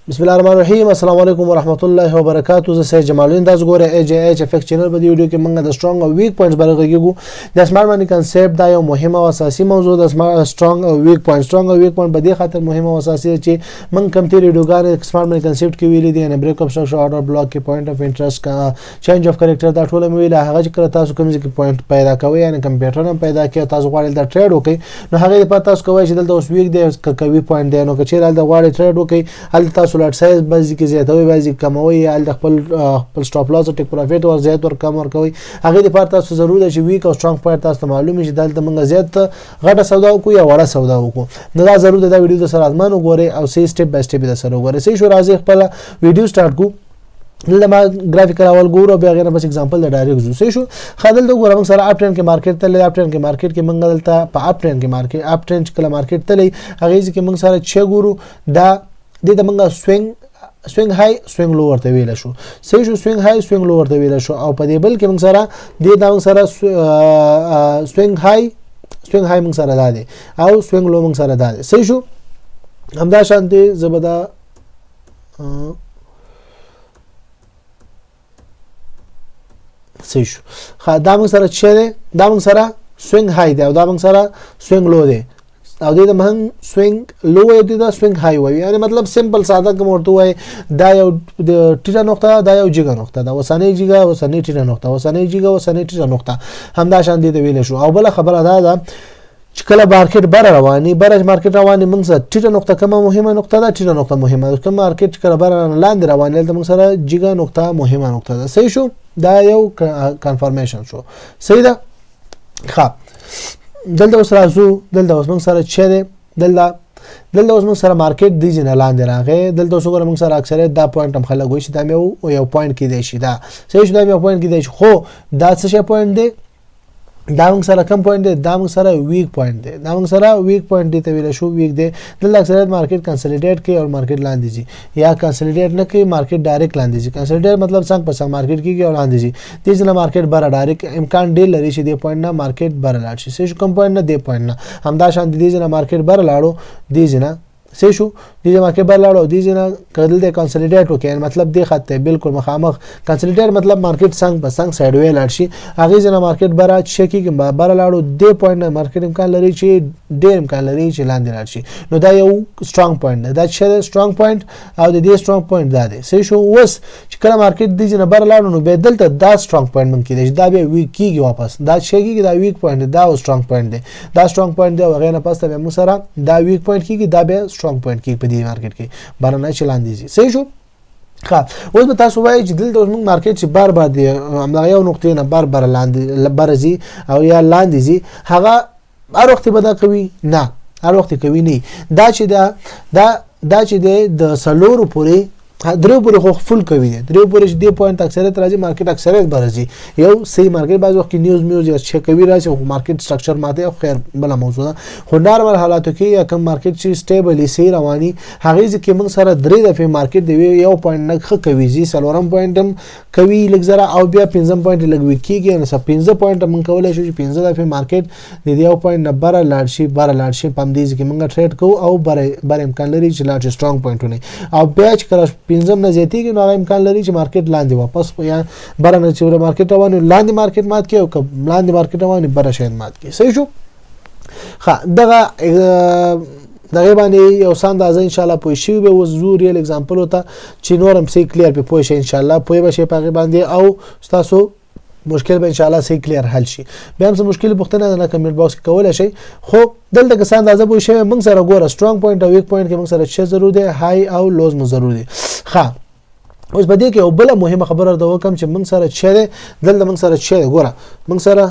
بسم الله الرحمن الرحیم. السلام علیکم ورحمت الله وبرکاتو. زه سید جمال الدین، تاسو ګورئ ای جی ایچ اف ایکس چینل. په دې ویډیو کې موږ د سترونګ او ویک پوینټس باندې غږیږو. د سمارټ منی کنسپټ دا یو مهمه او اساسي موضوع ده. سترونګ او ویک پوینټ، سترونګ او ویک پوینټ په دې خاطر مهمه او اساسي ده چې موږ کم تیر ویډیوګانې سمارټ منی کنسپټ کې ویلي دي، یعنی بریک اپ سټرکچر، آرډر بلاک کې پوینټ اف انټرست، چینج اف کریکټر، دا ټول مې ویل. هغه چې کله تاسو کوم ځای کې پوینټ پیدا کوئ، یعنی کمپیوټر هم پیدا کوي، تاسو غواړئ دا ټریډ وکړئ، نو هغه لپاره تاسو کوی چې دلته اوس ویک دی، قوي پوینټ دی، نو که چیرې هلته غواړئ ټریډ وکړئ، هلته تاسو لاټ سایز بعضې کې زیاتوئ، بعضې کموئ، یا هلته خپل سټاپ لاس او ټیک پروفیټ ور زیات ور کم ورکوئ. هغې لپاره تاسو ضرور ده چې ویک او سټرانګ پوینټ تاسو ته معلوم شي، دلته موږ زیات غټه سودا وکړو یا وړه سودا وکړو. نو دا ضرور ده دا ویډیو در سره حتما وګورئ او صحیح سټیپ بای سټیپ در سره وګورئ. صحیح شو، راځئ خپله ویډیو سټارټ کړو. دلته ما ګرافیکل اول ګورو، بیا غیر بس اگزامپل د ډایرکټ زو. صحیح شو. ښه، دلته وګوره موږ سره اپ ټرند کې مارکیټ تللی. اپ ټرند کې مارکیټ کې موږ دلته په اپ ټرند کې مارکیټ، اپ ټرند چې کله مارکیټ تللی، هغې ځای کې موږ سره چې ګورو، دا دې ته موږ سوینګ های سوینګ لو ورته ویلی شو. صحیح شو، سوینګ های سوینګ لو ورته ویلی شو. او په دې بل کې موږ سره دې دا موږ سره سوینګ های موږ سره دا دی او سوینګ لو موږ سره دا دی. صحیح شو. همدا شان دی، زه به دا صحیح شو. دا موږ سره چې دی، دا موږ سره سوینګ های دی او دا موږ سره سوینګ لو دی، او دې ته موږ سوینګ لو وایو، دې ته سوینګ های وایو. یعنی مطلب سمپل ساده کوم ورته وایي، دا یو ټیټه نقطه، دا یو جګه نقطه ده، اوسنۍ جګه، اوسنۍ ټیټه نقطه، اوسنۍ جګه، اوسنۍ ټیټه نقطه، همدا شان دې ته ویلی شو. او بله خبره دا ده چې کله مارکیټ بره رواني، بره مارکیټ رواني، موږ سره ټیټه نقطه کومه مهمه نقطه ده؟ ټیټه نقطه مهمه ده. کوم مارکیټ چې کله بره لاندې رواني، دلته موږ سره جګه نقطه مهمه نقطه ده. صحیح شو، دا یو کنفرمیشن شو. صحیح ده. ښه، دلته اوس راځو. دلته اوس موږ سره چې دی، دلته اوس موږ سره مارکیټ دی ځینه لاندې راغی. دلته اوس وګوره موږ سره اکثریت دا پوینټ هم خلک وایي چې دا مې یو پوینټ کېدای شي، دا صحیح شو، دا مې یو پوینټ کېدای شي. خو دا څه شی پوینټ دی؟ دا موږ سره کم پوینټ دی؟ دا موږ سره ویک پوینټ دی. دا موږ سره ویک پوینټ دی ته ویل شو، ویک دی. دلته اکثریت مارکیټ کنسالیډیټ کوي او مارکیټ لاندې ځي، یا کنسالیډیټ نه کوي، مارکیټ ډایرکټ لاندې ځي. کنسالیډیټ مطلب څنګه په څنګه مارکیټ کیږي او لاندې ځي. دې ځنه مارکیټ بره ډایرکټ امکان ډیر لري چې دې پوینټ نه مارکیټ بره لاړ شي. څه شو، کم پوینټ نه؟ دې پوینټ نه. همدا شان دې ځنه مارکیټ بره لاړو، دې ځنه څه شو، دې مارکیټ بر لاړو، دې ځنه کدل دې کنسالیډیټ وکړي، مطلب دې خط ته بالکل مخامخ. کنسالیډیټ مطلب مارکیټ څنګه په څنګه سایډ وی لاړ شي. هغه ځنه مارکیټ بره چې کیږي، بره لاړو، دې پوینټ نه مارکیټ امکان لري چې ډیر امکان لري چې لاندې لاړ شي. نو دا یو سترونګ پوینټ دی، دا چې سترونګ پوینټ او د دې سترونګ پوینټ دا دی. صحیح شو. اوس چې کله مارکیټ دې ځنه بره لاړو، نو بیا دلته دا سترونګ پوینټ مونږ کېدای شي، دا بیا ویک کیږي واپس. دا چې کیږي، دا ویک پوینټ دا سترونګ پوینټ دی، دا سترونګ پوینټ دی، او هغې نه پس ته بیا موږ سره دا ویک پوینټ کیږي، دا بیا سترونګ پوینټ کیږي په دې مارکیټ کې بره نه چې لاندې ځي. صحیح شو. ښه، اوس به تاسو وایئ چې دلته اوس موږ مارکیټ چې بار بار دی همدغه یو نقطې نه بار بار لاندې بره ځي او یا لاندې ځي، هغه هر وخت به دا کوي؟ نه، هر وخت کوي نه. دا چې دا دا دا چې دی د څلورو پورې، دریو پورې خو فل کوي دی، دریو پورې چې دې پوینټ اکثریت راځي، مارکیټ اکثریت به راځي. یو صحیح مارکیټ بعض وخت کې نیوز میوز یا چې کوي راځي، خو مارکیټ سټرکچر ماته، خو خیر بله موضوع ده. خو نارمل حالاتو کې یا کوم مارکیټ چې سټیبل صحیح رواني، هغې ځای کې موږ سره درې دفعې مارکیټ دی یو پوینټ نه ښه کوي ځي، څلورم پوینټ هم کوي لږ ذره او بیا پنځم پوینټ لږ ویک کېږي. نو پنځه پوینټ موږ کولی شو چې پنځه دفعې مارکیټ د دې یو پوینټ نه بره لاړ شي، بره لاړ شي، په همدې ځای کې موږ ټریډ کوو او بره امکان لري چې لاړ شي، سترونګ پوینټونه. او بیا چې کله پنځم نه زیاتېږي، نو هغه امکان لري چې مارکیټ لاندې واپس، یا بره نه چې مارکیټ روان، لاندې مارکیټ مات کړي، او که لاندې مارکیټ روان، بره شاید مات کړي. صحیح شو. ښه، دغه باندې یو څه اندازه ان شاء الله پوه شوي به. اوس ځو ریل اگزامپل ته چې نور هم صحیح کلیر پې پوه شئ. ان شاء الله پوه به شئ په هغې باندې او ستاسو مشکل به ان شاء الله صحیح کلیر حل شي. بیا هم څه مشکل پوښتنه نه کمنټ باکس کې کولی شئ. خو دلته که څه اندازه پوه شوی، موږ سره ګوره سترونګ پوینټ او ویک پوینټ کې موږ سره څه ضرور دی؟ های او لوز مو ضرور دی. ښه، اوس په دې کې یو بله مهمه خبره درته وکړم چې موږ سره څه دی؟ دلته موږ سره څه دی؟ ګوره موږ سره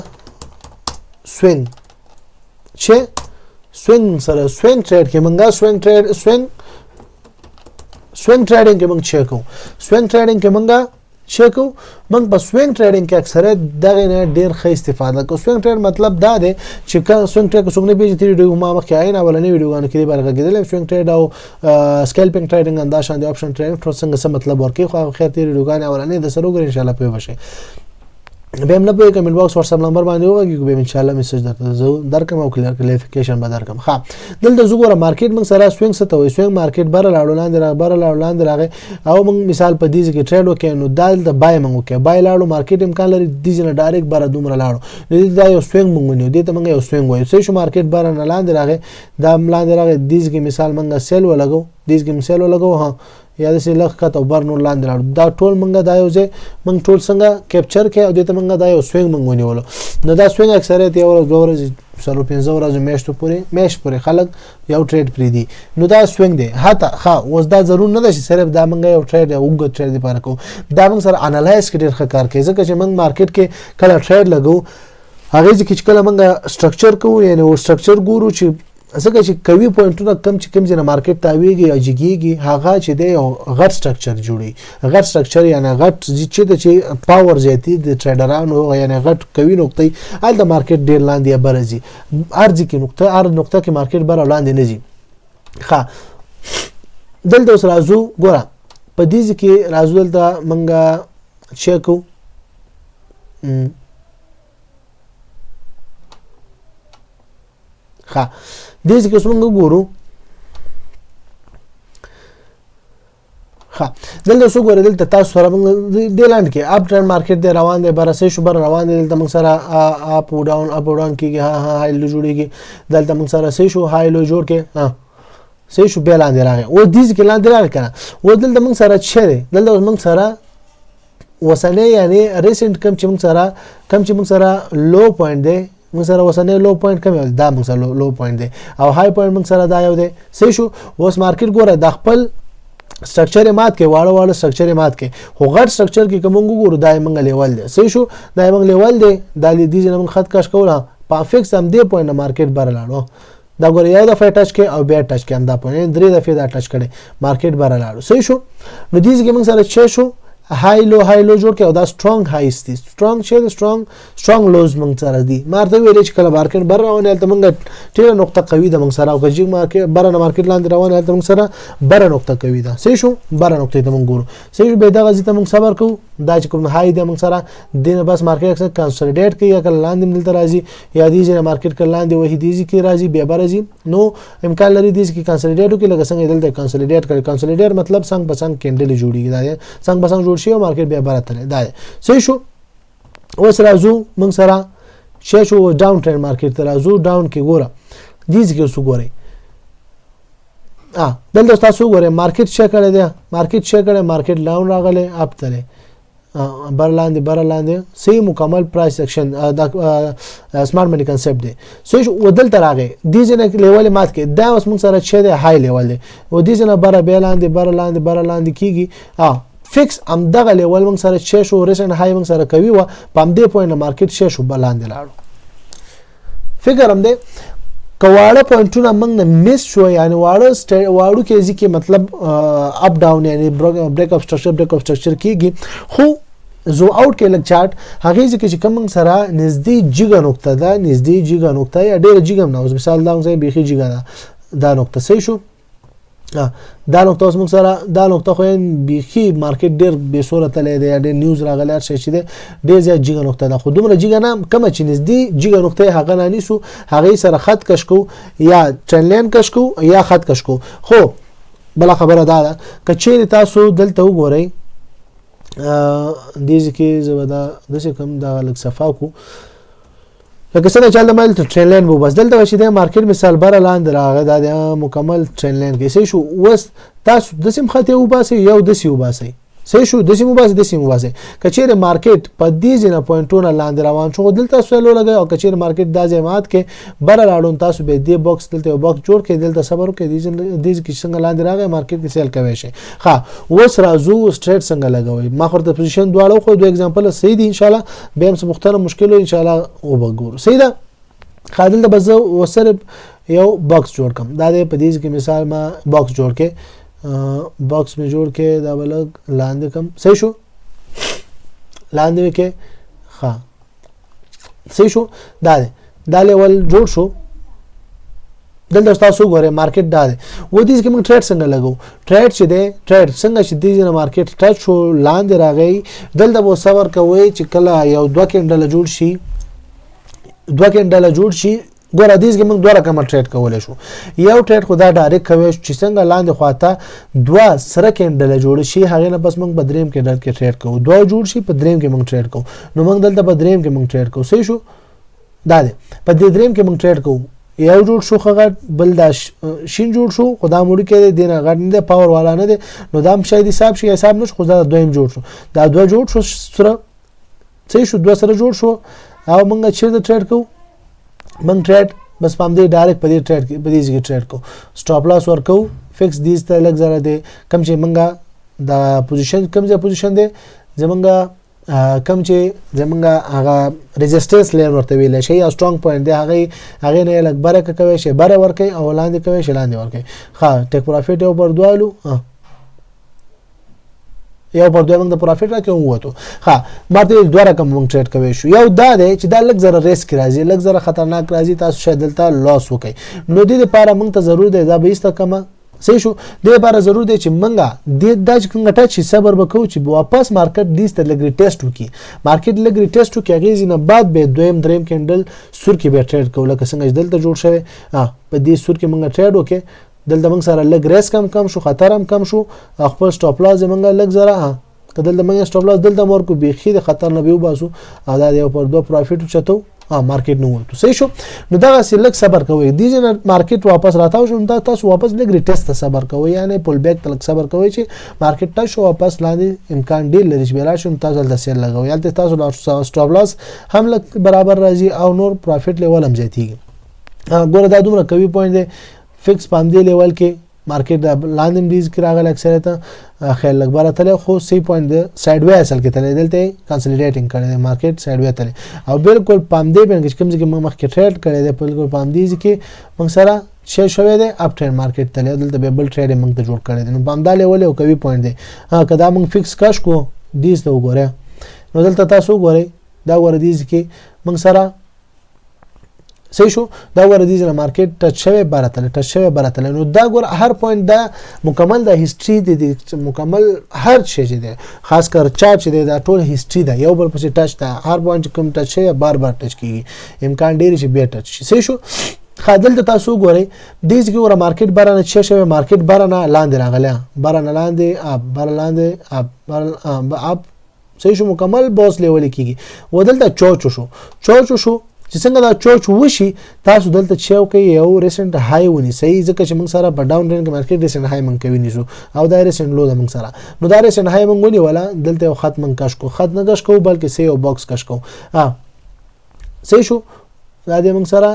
سوینګ چې سوینګ سره سوینګ ټریډ کې موږ سوینګ ټریډ سوینګ ټریډینګ کې موږ څه کوو؟ سوینګ ټریډینګ کې موږ څه کوو؟ موږ په سوینګ ټریډینګ کې اکثریت دغه نه ډیر ښه استفاده کوو. سوینګ ټریډ مطلب دا دی چې که سوینګ ټریډ څوک نه پیژني، تېرې ویډیو ما مخکې عین اولنۍ ویډیوګانو کې دې باندې غږېدلی، سوینګ ټریډ او سکیلپینګ ټریډینګ همدا شان دی، اپشن ټریډینګ ټول څنګه څه مطلب ورکوي. خو خیر، تېرې ویډیوګانې اولنۍ د سره وګورئ، انشاءالله پوه به شئ. به هم نه پوهې کمنټ باکس واتس اپ نمبر باندې وغږیږو، به ان شاء الله میسج درته زه درکم او کلیریفیکیشن به درکم. ښه، دلته زه ګوره مارکیټ موږ سره سوینګ څه ته وایي؟ سوینګ مارکیټ بره لاړو، لاندې راغی، بره لاړو، لاندې راغی، او موږ مثال په دې ځای کې ټریډ وکړو، نو دا دلته بای موږ وکړو، بای لاړو، مارکیټ امکان لري دې ځای نه ډایرکټ بره دومره لاړو، نو دې دا یو سوینګ موږ ونیو، دې ته موږ یو سوینګ وایو. څه شو؟ مارکیټ بره نه لاندې راغی، دا هم لاندې راغی، دې ځای کې مثال موږ سیل ولګو، دې ځای کې موږ سیل ولګو، ها یا داسې لږ ښکته او بر نور لاندې لاړو. دا ټول مونږ دا یو ځای مونږ ټول څنګه کیپچر کړي، او دې ته مونږ دا یو سوینګ مونږ ونیولو. نو دا سوینګ اکثریت یو ورځ، دوه ورځې، څلور پنځه ورځې، میاشتو پورې، میاشت پورې خلک یو ټریډ پرېږدي، نو دا سوینګ دی. حتی ښه، اوس دا ضرور نه ده چې صرف دا مونږ یو ټریډ یا اوږد ټریډ لپاره کوو، دا مونږ سره انالایز کې ډېر ښه کار کوي، ځکه چې مونږ مارکیټ کې کله ټریډ لګو، هغې ځای کې چې کله مونږ سټرکچر کوو، یعنې و سټرکچر ګورو، چې ځکه چې قوي پوینټونه کم چې کوم ځای نه مارکیټ تاویږي او جګیږي، هغه چې دی یو غټ سټرکچر جوړي، غټ سټرکچر یعنی غټ چې د چې پاور زیاتي د ټریډرانو، یعنی غټ قوي نقطه، هلته مارکیټ ډیر لاندې یا بره ځي. هر ځای کې نقطه، هر نقطه کې مارکیټ بره لاندې نه ځي. ښه، دلته اوس راځو، ګوره په دې ځای کې راځو، دلته مونږ چک کوو. ښه، دې ځای کې اوس موږ وګورو. ښه، دلته اوس وګورئ، دلته تاسو سره موږ دې لاندې کې اپ ټرند مارکیټ دی، روان دی، بره صحیح شو، بره روان دی. دلته موږ سره اپ او ډاون، اپ او ډاون کېږي، ها ها های لو جوړېږي. دلته موږ سره صحیح شو، های لو جوړ کې، ها صحیح شو، بیا لاندې راغی. اوس دې ځای کې لاندې راغی که نه؟ اوس دلته موږ سره څه دی؟ دلته اوس موږ سره اوسنی یعنی ریسنټ کم چې موږ سره لو پوینټ دی، موږ سره اوسنی لو پوینټ کوم یو؟ دا موږ سره لو پوینټ دی، او های پوینټ موږ سره دا یو دی. صحیح شو. اوس مارکیټ ګوره د خپل سټرکچر مات کې، واړه واړه سټرکچر مات کې، خو غټ سټرکچر کې کوم وګورو، دا موږ لیول دی. صحیح شو، دا موږ لیول دی، دا دې ځای موږ خط کش کوله، په فکس هم دې پوینټ مارکیټ بر لاړو. دا ګوره یو دفعه ټچ کې او بیا ټچ کې، هم دا پوینټ درې دفعه دا ټچ کړي، مارکیټ بر لاړو. صحیح شو. نو دې ځای کې موږ سره چې شو، های لو، های لو جوړ کې، او دا سترونګ هایس دي، سترونګ چې سترونګ لوز موږ سره دي. مارته ویلې چې کله مارکیټ بر روان، هلته موږ ټیره نقطه قوي ده موږ سره، او که چې مارکیټ بر نه مارکیټ لاندې روان، هلته موږ سره بره نقطه قوي ده. صحیح شو، بره نقطې ته موږ ګورو. صحیح شو، به دغه ځای ته موږ صبر کوو. دا چې کوم های دی موږ سره دینه بس مارکیټ اکثر کنسولیډیټ کوي، یا کله لاندې دلته راځي، یا دې ځای مارکیټ کله لاندې وهي، دې ځای کې راځي، بیا بر راځي. نو امکان لري دې ځای کې کنسولیډیټ وکړي، لکه څنګه دلته کنسولیډیټ کړي. کنسولیډیټ مطلب څنګ په څنګ کینډل جوړیږي، دا څنګ په څنګ جوړ شي او مارکیټ بیا بره تللی دا دی. صحیح شو. اوس راځو موږ سره چې شو ډاون ټرند مارکیټ ته راځو. ډاون کې ګوره دې ځای کې اوس وګورئ، دلته تاسو وګورئ مارکیټ څه کړی دی، مارکیټ څه کړی، مارکیټ ډاون راغلی، اپ تللی، بر لاندې، بر لاندې، صحیح مکمل پرایس اکشن دا سمارټ منی کنسپټ دی. صحیح شو. دلته راغی، دې ځای نه لیول مات کې، دا اوس موږ سره چې دی های لیول دی، او دې ځای نه بره بیا لاندې، بره لاندې، بره لاندې کیږي. فکس هم دغه لیول موږ سره چې شو، ریسنټ های موږ سره کوي، و په همدې پوینټ مارکیټ چې شو لاندې لاړو. فکر هم دی که واړه پوینټونه موږ نه میس شو، یعنی واړه واړو کې ځکه مطلب اپ ډاون یعنی بریک اف سټرکچر کیږي، خو زو اوټ کې لږ چارت هغه ځکه چې کوم سره نږدې جګه نقطه ده، نږدې جګه نقطه یا ډیره جګه نه، اوس مثال دا موږ بیخي جګه ده دا نقطه. صحیح شو. دا نقطه اوس موږ سره دا نقطه خو بیخي مارکیټ ډیر بې سوره تللی دی، ډیر نیوز راغلی، هر شی چې دی ډیر زیات جګه نقطه ده، خو دومره جګه نه، کومه چې نږدې جګه نقطه هغه نه نیسو، هغې سره خط کش کوو، یا ټرند لاین کش کوو، یا خط کش کوو. خو بله خبره دا ده که چیرې تاسو دلته وګورئ، دې ځای کې زه به دا داسې کوم، دا لږ صفا کړو، لکه څنګه چې هلته ما دلته ټرین لاین وو، بس دلته چې دی مارکیټ مثال بره لاندې راغی، دا د مکمل ټرین لاین کې. صحیح شو. اوس تاسو داسې هم خط وباسئ، یو داسې وباسئ، صحیح شو، داسې وباسئ، داسې وباسئ. که چیرې مارکیټ په دې ځای نه پوینټونه لاندې روان شو، دلته تاسو سیل ولګئ، او که چیرې مارکیټ دا ځای مات کې بره لاړو، تاسو به دې باکس دلته یو باکس جوړ کړئ، دلته صبر وکړئ، دې ځای کې څنګه لاندې راغی مارکیټ کې سیل کوی شي. ښه، اوس راځو سټریټ څنګه لګوئ. ما خو ورته پوزیشن دواړه خو دوه اگزامپل صحیح دي، ان شاء الله بیا هم څه پوښتنه مشکل ان شاء الله وبګورو. صحیح ده. ښه، دلته به زه وسره یو باکس جوړ کړم. دا دی په دې کې مثال ما باکس جوړ کړ، باکس می جوړ کې، دا به لږ لاندې کم. صحیح شو، لاندې وکې. ښه، صحیح شو، دا دی دا لیول جوړ شو. دلته تاسو ګورئ مارکیټ دا دی و دې کې موږ ټریډ څنګه لګو؟ ټریډ چې دی، ټریډ څنګه چې دې نه مارکیټ ټچ شو، لاندې راغی، دلته به صبر کوئ چې کله یو دوه کینډل جوړ شي، دوه کینډل جوړ شي. ګوره، دې کې موږ دوه رقمه ټریډ کولی شو. یو ټریډ خو دا ډایرکټ کوي چې څنګه لاندې خواته دوه سره کینډل جوړ شي، هغې نه پس موږ په دریم کینډل کې ټریډ کوو. دوه جوړ شي، په دریم کې موږ ټریډ کوو. نو موږ دلته په دریم کې موږ ټریډ کوو. صحیح شو؟ دا دی، په دې دریم کې موږ ټریډ کوو. یو جوړ شو ښه غټ، بل دا شین جوړ شو، خو دا وړوکی دی، دې نه غټ نه دی، پاور والا نه دی، نو دا هم شاید حساب شي، حساب نه شو. خو دا دویم جوړ شو، دا دوه جوړ شو سره. صحیح شو؟ دوه سره جوړ شو او موږ چېرته ټریډ کوو؟ موږ ټریډ بس په همدې ډایرکټ په دې ټریډ کې، په دې ځای کې ټریډ کوو. سټاپ لاس ورکوو فکس دیز ته لږ ذره دی، کوم چې موږ دا پوزیشن، کوم ځای پوزیشن دی زمونږ، کوم چې زمونږ هغه ریزیسټنس لین ورته ویلی شي یا سټرانګ پوینټ دی، هغې نه یې لږ بره که کوی شي بره ورکوي او لاندې کوی شي لاندې ورکوي. ښه، ټیک پروفیټ یو پر دوه الو، یو پر دوه موږ د پروفیټ راکې ووتو. ښه، ماته دوه رقم موږ ټریډ کوی شو. یو دا دی چې دا لږ ذره ریسک راځي، لږ ذره خطرناک راځي، تاسو شاید دلته لاس وکړئ. نو دې لپاره موږ ته ضرور دی دا به ایسته کمه. صحیح شو؟ دې لپاره ضرور دی چې موږ دې دا چې څنګه ټچ شي، صبر به کوو چې واپس مارکیټ دې ته لږ ریټیسټ وکړي. مارکیټ لږ ریټیسټ وکړي، هغې ځینې بعد به دویم دریم کینډل سور کې به ټریډ کوو، لکه څنګه چې دلته جوړ شوی. په دې سور کې موږ ټریډ وکړي. دلته موږ سره لږ ریسک هم کم شو، خطر هم کم شو او خپل سټاپ لاس موږ لږ ذره، که دلته موږ سټاپ لاس دلته مور کو، بیخي د خطر نه به وباسو او دا یو پر دوه پروفیټ وچتو، مارکیټ نه ووتو. صحیح شو؟ نو دغسې لږ صبر کوئ. دې ځای نه مارکیټ واپس راتاو شو، نو دا تاسو واپس لږ ریټیسټ ته صبر کوئ، یعنې پول بیک ته لږ صبر کوئ چې مارکیټ ټچ شو، واپس لاندې امکان ډېر لري چې بیا راشي، نو تاسو هلته سیل لګوئ. هلته تاسو سټاپ لاس هم لږ برابر راځي او نور پروفیټ لیول هم زیاتېږي. ګوره، دا دومره قوي پوینټ دی، فکس په همدې لیول کې مارکیټ د لاندې هم دیز کې راغلی، اکثریت خیر لږ بره تللی، خو سی پوینټ د سایډ وی اصل کې تللی. دلته یې کنسلیډیټینګ کړی دی، مارکیټ سایډ وی تللی او بالکل په همدې پوینټ کې چې کوم ځای کې موږ مخکې ټریډ کړی دی، بالکل په همدې ځای کې موږ سره چې شوی دی، اپ ټرینډ مارکیټ تللی. دلته بیا بل ټریډ یې موږ ته جوړ کړی دی. نو په همدا لیول یو قوي پوینټ دی. که دا موږ فکس کش کړو، دیز ته وګورئ، نو دلته تاسو وګورئ، دا وګوره، دې ځای کې موږ سره صحیح شو. دا ګوره، دې ځای مارکیټ ټچ شوی، بره تللی، ټچ شوی، بره تللی. نو دا ګوره، هر پوینټ دا مکمل دا هیسټري دی، د مکمل هر شی چې دی، خاص کر چارټ چې دی، دا ټول هیسټري ده، یو بل پسې ټچ ده. هر پوینټ چې کوم ټچ شوی، بار بار ټچ کیږي، امکان ډېر چې بیا ټچ شي. صحیح شو؟ ښه، دلته تاسو وګورئ، دې ځای کې ګوره، مارکیټ بره نه څه شوی؟ مارکیټ بره نه لاندې راغلی، بره نه لاندې، اپ، بره لاندې، اپ، بره اپ. صحیح شو؟ مکمل باس لیول کیږي و دلته چوچ شو، چوچ شو. چې څنګه دا چوچ وشي، تاسو دلته چې وکړئ، یو ریسنټ های ونیسئ، ځکه چې موږ سره په ډاون ټرینډ کې مارکیټ ریسنټ های موږ کوي نیسو او دا ریسنټ لو ده موږ سره. نو دا ریسنټ های موږ ونیوله. دلته یو خط موږ کش کو، خط نه کش کوو، بلکې سه یو باکس کش کوو. صحیح شو؟ دا دې موږ سره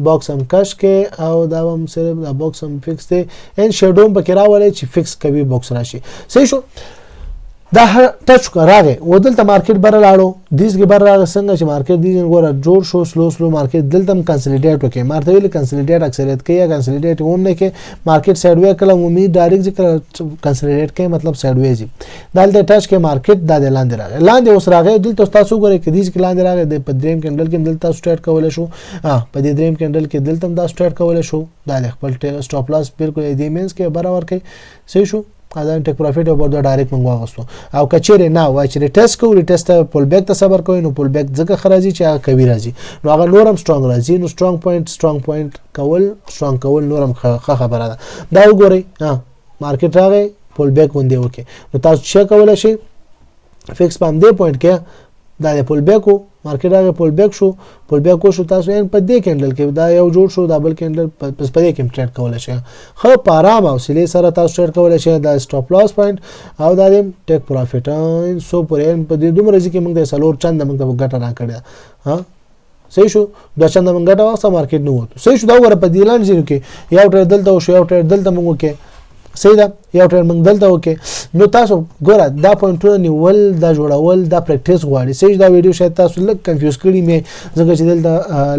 باکس هم کش کې او دا هم صرف دا باکس هم فکس دی، ان شیډو هم پکې راولئ چې فکس قوي باکس راشي. صحیح شو؟ دا ټچ راغی و دلته مارکیټ بره لاړو، دیس کې بره راغی. څنګه چې مارکیټ دیس ګوره جوړ شو، سلو سلو مارکیټ دلته هم کنسلیډیټ وکړي. مارته ویل کنسلیډیټ اکثریت کوي، یا کنسلیډیټ هم نه کوي، مارکیټ سایډ وی کله مومي. ډایرکټ ذکر کنسلیډیټ کوي، مطلب سایډ وی ځي. دلته ټچ کې مارکیټ دا د لاندې راغی، لاندې اوس راغی. دلته تاسو ګورئ کې دیس کې لاندې راغی، د په دریم کینډل کې دلته تاسو ټریډ کولای شو. په دې دریم کینډل کې دلته هم تاسو ټریډ کولای شو. دا د خپل سټاپ لاس بالکل دې مینس کې بره ورکړي. صحیح شو؟ دا ټیک پروفیټ او بر ډایرکټ موږ واغستو. او کچېرې نه وای چې ریټیسټ کوو، ریټیسټ ته پول بیک ته صبر کوئ. نو پول بیک ځکه ښه راځي چې هغه قوي راځي، نو هغه نور هم سټرانګ راځي. نو سټرانګ پوینټ، سټرانګ پوینټ کول، سټرانګ کول نور هم ښه خبره ده. دا وګورئ، مارکیټ راغی، پول بیک غوندې وکړي، نو تاسو څه کولی شئ؟ فکس په همدې پوینټ کې دا د پول بیک و، مارکیټ راغی، پول بیک شو، پول بیک وشو. تاسو ان په دې کینډل کې دا یو جوړ شو، دا بل کینډل پس په دې کې ټریډ کولی شئ. ښه په آرام او حوصلې سره تاسو ټریډ کولی شئ. دا سټاپ لاس پوینټ او دا د ټیک پروفیټ سو پورې په دې دومره ځای کې موږ د څلور چنده موږ ته ګټه راکړې ده. صحیح شو؟ دوه چنده موږ ګټه واخیسته، مارکیټ نه ووتو. صحیح شو؟ دا وګوره، په دې لاندې ځایونو کې یو ټریډ دلته وشو، یو ټریډ دلته موږ وکړو. صحیح ده؟ یو ټریډ موږ دلته وکړو. نو تاسو ګوره دا پوینټونه نیول، دا جوړول، دا پریکټیس غواړي. صحیح، دا ویډیو شاید تاسو لږ کنفیوز کړی مې، ځکه چې دلته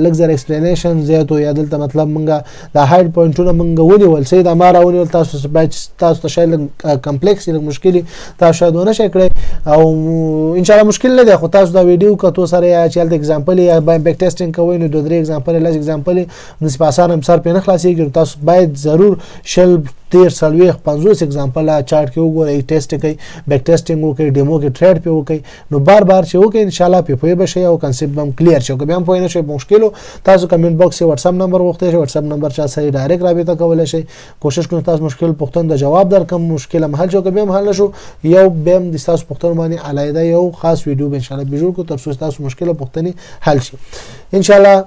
لږ زر ایکسپلینیشن زیات یا دلته مطلب مونږه دا هایډ پوینټونه مونږ ونیول. صحیح، دا ما راونیول، تاسو باید تاسو ته شاید لږ کمپلیکس، لږ مشکلی تاسو شاید ونه شئ کړی، او ان شاء الله مشکل نه دی. خو تاسو دا ویډیو کتو سره یا چې هلته اگزامپل یا بیک ټیسټینګ کوئ، نو دوه درې اگزامپل، لس اگزامپل نو په اسانه هم سر پې نه خلاصېږي. تاسو باید ضرور 20، 30، 40، 50 اگزامپل چارت کې وګورئ، ټیسټ کوي، بیک ټیسټینګ وکړئ، ډیمو کې ټریډ پې وکړئ. نو بار بار چې وکړئ، ان شاء الله پې پوه به شئ او کنسپټ به هم کلیر شي. که بیا هم پوه نه شئ مشکل، تاسو کمنټ باکس کې واتساپ نمبر غوښتی شئ، واتساپ نمبر چا سره ډایرکټ رابطه کولی شئ. کوشش کوم تاسو مشکل پوښتنو ته جواب درکړم، مشکل هم حل شو. که بیا هم حل نه شو، یو بیا هم د تاسو پوښتنو باندې علیحده یو خاص ویډیو به ان شاء الله به جوړ کړو، تر څو تاسو مشکل او پوښتنې حل شي. ان شاء الله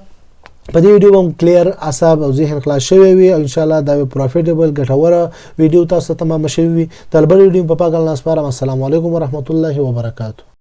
په دې ویډیو هم کلیر اعصاب او ذهن خلاص شوی وي، او ان شاء الله دا پروفیټیبل ګټوره ویډیو تاسو ته تمامه شوی وي. تر بل ویډیو په پاک الله سپارم. السلام علیکم ورحمت الله وبرکاته.